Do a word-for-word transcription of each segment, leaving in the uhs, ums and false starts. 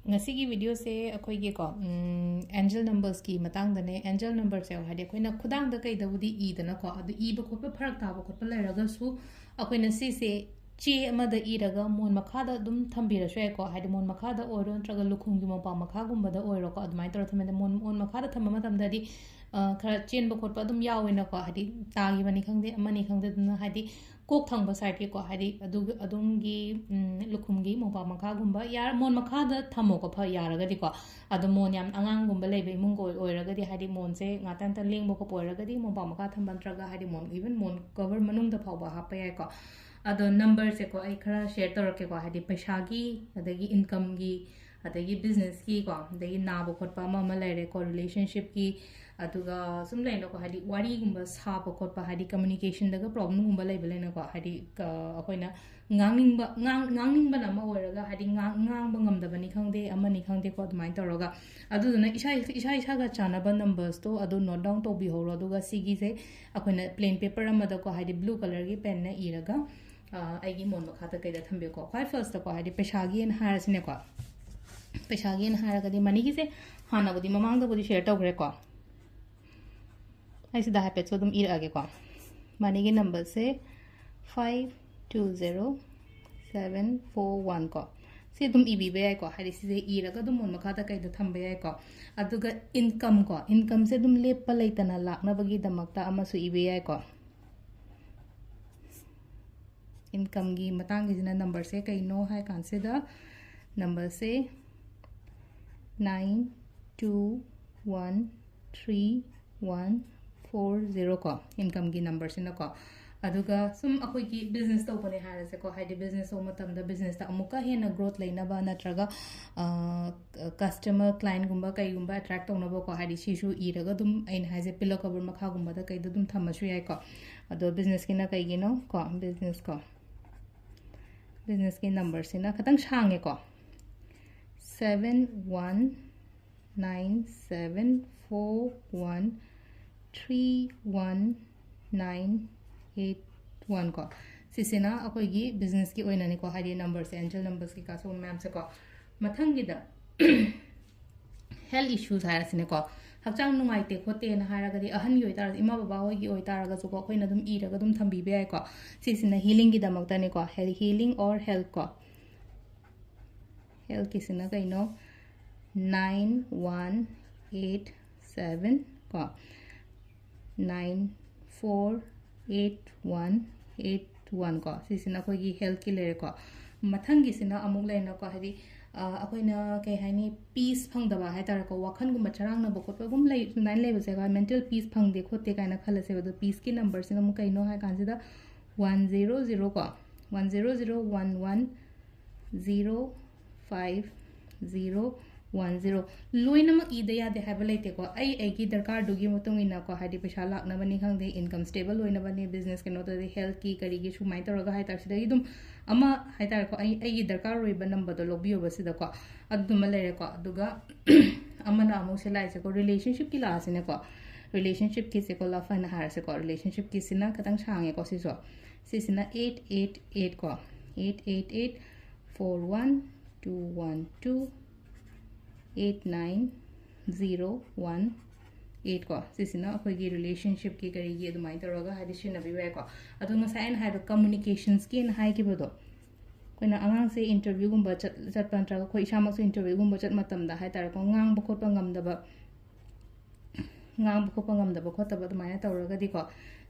ꯉꯁꯤꯒꯤ ꯚꯤꯗꯤꯑꯣꯁꯦ ꯑꯩꯈꯣꯏꯒꯤꯀꯣ, ꯎꯝ, angel ꯅꯝꯕꯔꯁꯀꯤ ꯃꯇꯥꯡꯗꯅꯦ꯫ Angel ꯅꯝꯕꯔꯁꯦ ꯍꯥꯏꯗꯤ ꯑꯩꯈꯣꯏꯅ ꯈꯨꯗꯥꯡꯗ ꯀꯩꯗꯕꯨꯗꯤ ꯏꯗꯅꯀꯣ, ꯑꯗꯨ ꯏꯕ ꯈꯣꯠꯄ ꯐꯔꯛ ꯇꯥꯕ ꯈꯣꯠꯄ ꯂꯩꯔꯒꯁꯨ ꯑꯩꯈꯣꯏꯅ ꯁꯤꯁꯦ ꯆꯦ ꯑꯃꯗ ꯏꯔꯒ ꯃꯣꯟ ꯃꯈꯥꯗ ꯑꯗꯨꯝ ꯊꯝꯕꯤꯔꯁꯨ ꯌꯥꯏꯀꯣ꯫ ꯍꯥꯏꯗꯤ ꯃꯣꯟ ꯃꯈꯥꯗ ꯑꯣꯏꯔꯣ ꯅꯠꯇ꯭ꯔꯒ ꯂꯨꯈꯣꯡꯒꯤ ꯃꯣꯝꯄꯥꯛ ꯃꯈꯥꯒꯨꯝꯕꯗ ꯑꯣꯏꯔꯣꯀꯣ, ꯑꯗꯨꯃꯥꯏꯅ ꯇꯧꯔꯒ ꯊꯝꯕꯗ ꯃꯣꯟ, ꯃꯣꯟ ꯃꯈꯥꯗ ꯊꯝꯕ ꯃꯇꯝꯗꯗꯤ, ꯑ, ꯈꯔ ꯆꯦꯟꯕ ꯈꯣꯠꯄ ꯑꯗꯨꯝ ꯌꯥꯎꯋꯦꯅꯀꯣ꯫ ꯍꯥꯏꯗꯤ ꯇꯥꯈꯤꯕꯅꯤ ꯈꯪꯗꯦ, ꯑꯃꯅꯤ ꯈꯪꯗꯦ, ꯑꯗꯨꯅ ꯍꯥꯏꯗꯤ ꯀꯣꯛ ꯊꯪꯕ ꯁꯥꯏꯠꯀꯤꯀꯣ, ꯍꯥꯏꯗꯤ ꯑꯗꯨ, ꯑꯗꯣꯝꯒꯤ, ꯎꯝ, ꯂꯨꯈꯨꯝꯒꯤ ꯃꯣꯝꯄꯥꯛ ꯃꯈꯥꯒꯨꯝꯕ ꯌꯥꯔ-, ꯃꯣꯟ ꯃꯈꯥꯗ ꯊꯝꯃꯣꯀꯣ, ꯐ-, ꯌꯥꯔꯒꯗꯤꯀꯣ꯫ ꯑꯗꯣ ꯃꯣꯟ ꯌꯥꯝ ꯑꯉꯥꯡꯒꯨꯝꯕ ꯂꯩꯕ ꯏꯃꯨꯡꯒ ꯑꯣꯏ-, ꯑꯣꯏꯔꯒꯗꯤ, ꯍꯥꯏꯗꯤ ꯃꯣꯟꯁꯦ ꯉꯥꯛꯇꯪ ꯉꯥꯛꯇꯪ ꯂꯦꯡꯕ ꯈꯣꯠꯄ ꯑꯣꯏꯔꯒꯗꯤ ꯃꯣꯝꯄꯥꯛ ꯃꯈꯥ ꯊꯝꯕ ꯅꯠꯇ꯭ꯔꯒ ꯍꯥꯏꯗꯤ ꯃꯣꯟ, even ꯃꯣꯟ ꯀꯣꯕꯔ ꯃꯅꯨꯡꯗ ꯐꯥꯎꯕ ꯍꯥꯞꯄ ꯌꯥꯏꯀꯣ꯫ ꯑꯗꯣ ꯅꯝꯕꯔꯁꯦꯀꯣ ꯑꯩ ꯈꯔ ꯁꯤꯌꯔ ꯇꯧꯔꯛꯀꯦꯀꯣ, ꯍꯥꯏꯗꯤ ꯄꯩꯁꯥꯒꯤ, ꯑꯗꯒꯤ ꯏꯟꯀꯝꯒꯤ, ꯑꯗꯒꯤ ꯕꯤꯖꯤꯅꯦꯁꯀꯤꯀꯣ, ꯑꯗꯒꯤ ꯅꯥꯕ ꯈꯣꯠꯄ ꯑꯃ ꯑꯃ ꯂꯩꯔꯦꯀꯣ, ꯔꯤꯂꯦꯁꯟꯁꯤꯞꯀꯤ, ꯑꯗꯨꯒ ꯁꯨꯝ ꯂꯩꯅꯀꯣ, ꯍꯥꯏꯗꯤ ꯋꯥꯔꯤꯒꯨꯝꯕ ꯁꯥꯕ ꯈꯣꯠꯄ, ꯍꯥꯏꯗꯤ ꯀꯝꯃꯨꯅꯤꯀꯦꯁꯟꯗꯒ ꯄ꯭ꯔꯣꯕ꯭ꯂꯦꯝꯒꯨꯝꯕ ꯂꯩꯕ ꯂꯩꯅꯀꯣ, ꯍꯥꯏꯗꯤ, ꯑ, ꯑꯩꯈꯣꯏꯅ ꯉꯥꯡꯅꯤꯡꯕ, ꯉꯥꯡ-, ꯉꯥꯡꯅꯤꯡꯕꯅ ꯑꯃ ꯑꯣꯏꯔꯒ, ꯍꯥꯏꯗꯤ ꯉꯥꯡ-, ꯉꯥꯡꯕ ꯉꯝꯗꯕꯅꯤ ꯈꯪꯗꯦ, ꯑꯃꯅꯤ ꯈꯪꯗꯦꯀꯣ, ꯑꯗꯨꯃꯥꯏꯅ ꯇꯧꯔꯒ꯫ ꯑꯗꯨꯗꯨꯅ ꯏꯁꯥ, ꯏꯁꯥ ꯏꯁꯥꯒ ꯆꯥꯟꯅꯕ ꯅꯝꯕꯔꯁꯇꯣ ꯑꯗꯨ ꯅꯣꯠ ꯗꯥꯎꯟ ꯇꯧꯕꯤꯍꯧꯔꯣ꯫ ꯑꯗꯨꯒ ꯁꯤꯒꯤꯁꯦ ꯑꯩꯈꯣꯏꯅ ꯄ꯭ꯂꯦꯟ ꯄꯦꯄꯔ ꯑꯃꯗꯀꯣ, ꯍꯥꯏꯗꯤ ꯕ꯭ꯂꯨ ꯀꯂꯔꯒꯤ ꯄꯦꯟꯅ ꯏꯔꯒ, ꯑ, ꯑꯩꯒꯤ ꯃꯣꯟ ꯃꯈꯥꯗ ꯀꯩꯗ ꯊꯝꯕꯤꯌꯨꯀꯣ꯫ ꯈ꯭ꯋꯥꯏ ꯐꯥꯔꯁꯇꯀꯣ, ꯍꯥꯏꯗꯤ ꯄꯩꯁꯥꯒꯤꯅ ꯍꯥꯏꯔꯁꯤꯅꯦꯀꯣ꯫ ꯄꯩꯁꯥꯒꯤꯅ ꯍꯥꯏꯔꯒꯗꯤ ꯃꯅꯤꯒꯤꯁꯦ ꯍꯥꯟꯅꯕꯨꯗꯤ, ꯃꯃꯥꯡꯗꯕꯨꯗꯤ ꯁꯤꯌꯔ ꯇꯧꯈ꯭ꯔꯦꯀꯣ꯫ ꯑꯩ ꯁꯤꯗ ꯍꯥꯏꯐꯦꯠꯁꯨ ꯑꯗꯨꯝ ꯏꯔꯛꯑꯒꯦꯀꯣ꯫ ꯃꯅꯤꯒꯤ ꯅꯝꯕꯔꯁꯦ five two zero seven four one ꯀꯣ꯫ ꯁꯤ ꯑꯗꯨꯝ ꯏꯕꯤꯕ ꯌꯥꯏꯀꯣ, ꯍꯥꯏꯗꯤ ꯁꯤꯁꯦ ꯏꯔꯒ ꯑꯗꯨꯝ ꯃꯣꯟ ꯃꯈꯥꯗ ꯀꯩꯗ ꯊꯝꯕ ꯌꯥꯏꯀꯣ꯫ ꯑꯗꯨꯒ ꯏꯟꯀꯝ ꯀꯣ, ꯏꯟꯀꯝꯁꯦ ꯑꯗꯨꯝ ꯂꯦꯞꯄ ꯂꯩꯇꯅ ꯂꯥꯛꯅꯕꯒꯤꯗꯃꯛꯇ ꯑꯃꯁꯨ ꯏꯕ ꯌꯥꯏꯀꯣ꯫ ꯏꯟꯀꯝꯒꯤ ꯃꯇꯥꯡꯒꯤꯁꯤꯅ ꯅꯝꯕꯔꯁꯦ ꯀꯩꯅꯣ ꯍꯥꯏ ꯀꯥꯟꯁꯤꯗ, ꯅꯝꯕꯔꯁꯦ nine two one three one four zero ꯀꯣ, ꯏꯟꯀꯝꯒꯤ ꯅꯝꯕꯔꯁꯤꯅꯀꯣ꯫ ꯑꯗꯨꯒ ꯁꯨꯝ ꯑꯩꯈꯣꯏꯒꯤ ꯕꯤꯖꯤꯅꯦꯁ ꯇꯧꯕꯅꯦ ꯍꯥꯏꯔꯁꯦꯀꯣ, ꯍꯥꯏꯗꯤ ꯕꯤꯖꯤꯅꯦꯁ ꯇꯧꯕ ꯃꯇꯝꯗ ꯕꯤꯖꯤꯅꯦꯁꯇ ꯑꯃꯨꯛꯀ ꯍꯦꯟꯅ ꯒ꯭ꯔꯣꯠ ꯂꯩꯅꯕ ꯅꯠꯇ꯭ꯔꯒ, ꯑ, ꯀꯁꯇꯃꯔ, ꯀ꯭ꯂꯥꯏꯟꯒꯨꯝꯕ ꯀꯩꯒꯨꯝꯕ ꯑꯦꯇ꯭ꯔꯦꯛ ꯇꯧꯅꯕꯀꯣ, ꯍꯥꯏꯗꯤ ꯁꯤꯁꯨ ꯏꯔꯒ ꯑꯗꯨꯝ ꯑꯩꯅ ꯍꯥꯏꯁꯦ ꯄꯤꯂꯣ ꯀꯣꯕꯔ ꯃꯈꯥꯒꯨꯝꯕꯗ ꯀꯩꯗ ꯑꯗꯨꯝ ꯊꯝꯃꯁꯨ ꯌꯥꯏꯀꯣ꯫ ꯑꯗꯣ ꯕꯤꯖꯤꯅꯦꯁꯀꯤꯅ ꯀꯩꯒꯤꯅꯣ ꯀꯣ, ꯕꯤꯖꯤꯅꯦꯁ ꯀꯣ, ꯕꯤꯖꯤꯅꯦꯁꯀꯤ ꯅꯝꯕꯔꯁꯤꯅ ꯈꯤꯇꯪ ꯁꯥꯡꯉꯦꯀꯣ, seven one nine seven four one three one nine eight one ꯀꯣ꯫ ꯁꯤꯁꯤꯅ ꯑꯩꯈꯣꯏꯒꯤ ꯕꯤꯖꯤꯅꯦꯁꯀꯤ ꯑꯣꯏꯅꯅꯤꯀꯣ, ꯍꯥꯏꯗꯤ ꯅꯝꯕꯔꯁꯦ, ꯑꯦꯟꯖꯦꯜ ꯅꯝꯕꯔꯁ ꯀꯩꯀꯥ ꯁꯤꯒꯨꯝꯕ ꯃꯌꯥꯝꯁꯦꯀꯣ꯫ ꯃꯊꯪꯒꯤꯗ health issues ꯍꯥꯏꯔꯁꯤꯅꯦꯀꯣ꯫ ꯍꯛꯆꯥꯡ ꯅꯨꯡꯉꯥꯏꯇꯦ ꯈꯣꯠꯇꯦꯅ ꯍꯥꯏꯔꯒꯗꯤ, ꯑꯍꯟꯒꯤ ꯑꯣꯏꯇꯥꯔꯁꯨ, ꯏꯃꯥ ꯕꯕꯥ ꯍꯣꯏꯒꯤ ꯑꯣꯏꯇꯥꯔꯒꯁꯨꯀꯣ, ꯑꯩꯈꯣꯏꯅ ꯑꯗꯨꯝ ꯏꯔꯒ ꯑꯗꯨꯝ ꯊꯝꯕꯤꯕ ꯌꯥꯏꯀꯣ꯫ ꯁꯤꯁꯤꯅ healingꯒꯤꯗꯃꯛꯇꯅꯦꯀꯣ, health, healing or health ꯀꯣ꯫ Healthꯀꯤꯁꯤꯅ ꯀꯩꯅꯣ? Nine one eight seven ꯀꯣ, nine four eight one eight one ꯀꯣ꯫ ꯁꯤꯁꯤꯅ ꯑꯩꯈꯣꯏꯒꯤ healthꯀꯤ ꯂꯩꯔꯦꯀꯣ꯫ ꯃꯊꯪꯒꯤꯁꯤꯅ ꯑꯃꯨꯛ ꯂꯩꯔꯦꯅꯀꯣ, ꯍꯥꯏꯗꯤ ꯑ, ꯑꯩꯈꯣꯏꯅ ꯀꯩ ꯍꯥꯏꯅꯤ, peace ꯐꯪꯗꯕ ꯍꯥꯏꯇꯥꯔꯦꯀꯣ, ꯋꯥꯈꯜꯒꯨꯝꯕ ꯆꯔꯥꯡꯅꯕ ꯈꯣꯠꯄꯒꯨꯝ ꯂꯩ, ꯑꯗꯨꯃꯥꯏꯅ ꯂꯩꯕꯁꯦꯀꯣ, mental peace ꯐꯪꯗꯦ ꯈꯣꯠꯇꯦ ꯀꯥꯏꯅ ꯈꯜꯂꯁꯦꯕ꯫ ꯑꯗꯣ peaceꯀꯤ numberꯁꯤꯅ ꯑꯃꯨꯛ ꯀꯩꯅꯣ ꯍꯥꯏ ꯀꯥꯟꯁꯤꯗ, one zero zero ꯀꯣ, one zero zero one one zero five zero one zero꯫ ꯂꯣꯏꯅꯃꯛ ꯏꯗ ꯌꯥꯗꯦ ꯍꯥꯏꯕ ꯂꯩꯇꯦꯀꯣ꯫ ꯑꯩ ꯑꯩꯒꯤ ꯗꯔꯀꯥꯔꯗꯨꯒꯤ ꯃꯇꯨꯡ ꯏꯟꯅꯀꯣ, ꯍꯥꯏꯗꯤ ꯄꯩꯁꯥ ꯂꯥꯛꯅꯕꯅꯤ ꯈꯪꯗꯦ, income stable ꯑꯣꯏꯅꯕꯅꯤ, business ꯀꯩꯅꯣ ꯇꯧꯔꯗꯤ, healthꯀꯤ ꯀꯔꯤꯒꯤ ꯁꯨꯃꯥꯏꯅ ꯇꯧꯔꯒ ꯍꯥꯏꯇꯥꯔꯦ, ꯁꯤꯗꯒꯤ ꯑꯗꯨꯝ ꯑꯃ ꯍꯥꯏꯇꯥꯔꯦꯀꯣ, ꯑꯩ, ꯑꯩꯒꯤ ꯗꯔꯀꯥꯔ ꯑꯣꯏꯕ numberꯗꯣ ꯂꯧꯕꯤꯌꯣꯕ ꯁꯤꯗꯀꯣ꯫ ꯑꯗꯨꯃ ꯂꯩꯔꯦꯀꯣ꯫ ꯑꯗꯨꯒ ꯑꯃꯅ ꯑꯃꯨꯛ ꯁꯤ ꯂꯥꯛꯏꯁꯦꯀꯣ, relationshipꯀꯤ ꯂꯥꯛꯑꯁꯤꯅꯦꯀꯣ꯫ Relationshipꯀꯤꯁꯦꯀꯣ, love ꯍꯥꯏꯅ ꯍꯥꯏꯔꯁꯦꯀꯣ꯫ Relationshipꯀꯤꯁꯤꯅ ꯈꯤꯇꯪ ꯁꯥꯡꯉꯦꯀꯣ ꯁꯤꯁꯨ꯫ ꯁꯤꯁꯤꯅ eight eight eight ꯀꯣ, eight eight eight four one two one two eight nine zero one eight ꯀꯣ꯫ ꯁꯤꯁꯤꯅ ꯑꯩꯈꯣꯏꯒꯤ relationshipꯀꯤ ꯀꯔꯤꯒꯤ ꯑꯗꯨꯃꯥꯏꯅ ꯇꯧꯔꯒ ꯍꯥꯏꯗꯤ ꯁꯤꯖꯤꯟꯅꯕꯤꯕ ꯌꯥꯏꯀꯣ꯫ ꯑꯗꯣ ꯉꯁꯥꯏ ꯑꯩꯅ ꯍꯥꯏꯕ communicationsꯀꯤꯅ ꯍꯥꯏꯈꯤꯕꯗꯣ, ꯑꯩꯈꯣꯏꯅ ꯑꯉꯥꯡꯁꯦ interviewꯒꯨꯝꯕ ꯆꯠ-, ꯆꯠꯄ ꯅꯠꯇ꯭ꯔꯒ ꯑꯩꯈꯣꯏ ꯏꯁꯥꯃꯛꯁꯨ interviewꯒꯨꯝꯕ ꯆꯠꯄ ꯃꯇꯝꯗ ꯍꯥꯏꯇꯥꯔꯦꯀꯣ, ꯉꯥꯡꯕ ꯈꯣꯠꯄ ꯉꯝꯗꯕ, ꯉꯥꯡꯕ ꯈꯣꯠꯄ ꯉꯝꯗꯕ ꯈꯣꯠꯇꯕ ꯑꯗꯨꯃꯥꯏꯅ ꯇꯧꯔꯒꯗꯤꯀꯣ,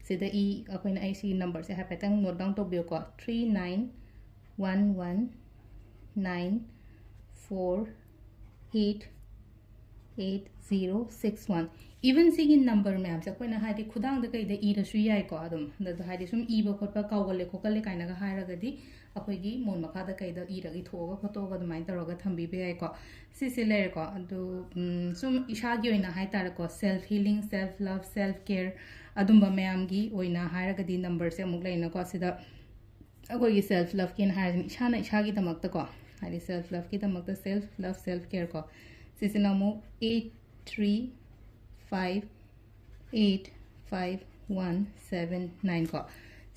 ꯁꯤꯗ ꯏ-, ꯑꯩꯈꯣꯏꯅ ꯑꯩ ꯁꯤꯒꯤ numberꯁꯦ ꯍꯥꯏꯐꯦꯠꯇꯪ note down ꯇꯧꯕꯤꯌꯨꯀꯣ, three nine one one nine four eight eight zero six one꯫ Even ꯁꯤꯒꯤ number ꯃꯌꯥꯝꯁꯦ ꯑꯩꯈꯣꯏꯅ ꯍꯥꯏꯗꯤ ꯈꯨꯗꯥꯡꯗ ꯀꯩꯗ ꯏꯔꯁꯨ ꯌꯥꯏꯀꯣ꯫ ꯑꯗꯨꯝ ꯑꯗꯨ ꯍꯥꯏꯗꯤ ꯁꯨꯝ ꯏꯕ ꯈꯣꯠꯄ ꯀꯥꯎꯒꯜꯂꯦ ꯈꯣꯠꯀꯜꯂꯦ ꯀꯥꯏꯅꯒ ꯍꯥꯏꯔꯒꯗꯤ, ꯑꯩꯈꯣꯏꯒꯤ ꯃꯣꯟ ꯃꯈꯥꯗ ꯀꯩꯗ ꯏꯔꯒ ꯏꯊꯣꯛꯑꯒ ꯈꯣꯠꯇꯣꯛꯑꯒ ꯑꯗꯨꯃꯥꯏꯅ ꯇꯧꯔꯒ ꯊꯝꯕꯤꯕ ꯌꯥꯏꯀꯣ꯫ ꯁꯤꯁꯦ ꯂꯩꯔꯦꯀꯣ꯫ ꯑꯗꯨ, ꯎꯝ, ꯁꯨꯝ ꯏꯁꯥꯒꯤ ꯑꯣꯏꯅ ꯍꯥꯏꯇꯥꯔꯦꯀꯣ, self healing, self love, self care ꯑꯗꯨꯝꯕ ꯃꯌꯥꯝꯒꯤ ꯑꯣꯏꯅ ꯍꯥꯏꯔꯒꯗꯤ numberꯁꯦ ꯑꯃꯨꯛ ꯂꯩꯅꯀꯣ꯫ ꯁꯤꯗ ꯑꯩꯈꯣꯏꯒꯤ self loveꯀꯤꯅ ꯍꯥꯏꯔꯤꯁꯤꯅ ꯏꯁꯥꯅ ꯏꯁꯥꯒꯤꯗꯃꯛꯇꯀꯣ, ꯍꯥꯏꯗꯤ self loveꯀꯤꯗꯃꯛꯇ self love, self care ꯀꯣ꯫ ꯁꯤꯁꯤꯅ ꯑꯃꯨꯛ eight three five eight five one seven nine ꯀꯣ꯫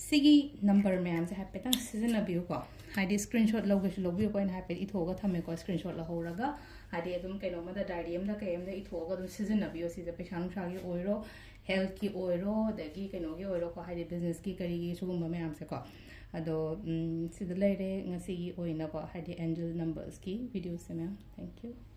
ꯁꯤꯒꯤ number ꯃꯌꯥꯝꯁꯦ ꯍꯥꯏꯐꯦꯠꯇꯪ ꯁꯤꯖꯤꯟꯅꯕꯤꯌꯨꯀꯣ꯫ ꯍꯥꯏꯗꯤ ꯁ꯭ꯀ꯭ꯔꯤꯟ ꯁꯣꯠ ꯂꯧꯒꯦꯁꯨ ꯂꯧꯕꯤꯌꯨꯀꯣ, ꯑꯩꯅ ꯍꯥꯏꯐꯦꯠ ꯏꯊꯣꯛꯑꯒ ꯊꯝꯃꯦꯀꯣ꯫ ꯁ꯭ꯀ꯭ꯔꯤꯟ ꯁꯣꯠ ꯂꯧꯍꯧꯔꯒ ꯍꯥꯏꯗꯤ ꯑꯗꯨꯝ ꯀꯩꯅꯣꯝꯃꯗ, ꯗꯥꯏꯔꯤ ꯑꯃꯗ ꯀꯩ ꯑꯃꯗ ꯏꯊꯣꯛꯑꯒ ꯑꯗꯨꯝ ꯁꯤꯖꯤꯟꯅꯕꯤꯌꯣ꯫ ꯁꯤꯁꯦ ꯄꯩꯁꯥ ꯅꯨꯡꯁꯥꯒꯤ ꯑꯣꯏꯔꯣ, ꯍꯦꯜꯠꯀꯤ ꯑꯣꯏꯔꯣ, ꯑꯗꯒꯤ ꯀꯩꯅꯣꯒꯤ ꯑꯣꯏꯔꯣꯀꯣ, ꯍꯥꯏꯗꯤ ꯕꯤꯖꯤꯅꯦꯁꯀꯤ ꯀꯔꯤꯒꯤ ꯁꯤꯒꯨꯝꯕ ꯃꯌꯥꯝꯁꯦꯀꯣ꯫ ꯑꯗꯣ ꯎꯝ, ꯁꯤꯗ ꯂꯩꯔꯦ ꯉꯁꯤꯒꯤ ꯑꯣꯏꯅꯀꯣ, ꯍꯥꯏꯗꯤ ꯑꯦꯟꯖꯦꯜ ꯅꯝꯕꯔꯁꯀꯤ ꯚꯤꯗꯤꯑꯣꯁꯦ ꯃꯌꯥꯝ꯫ Thank you꯫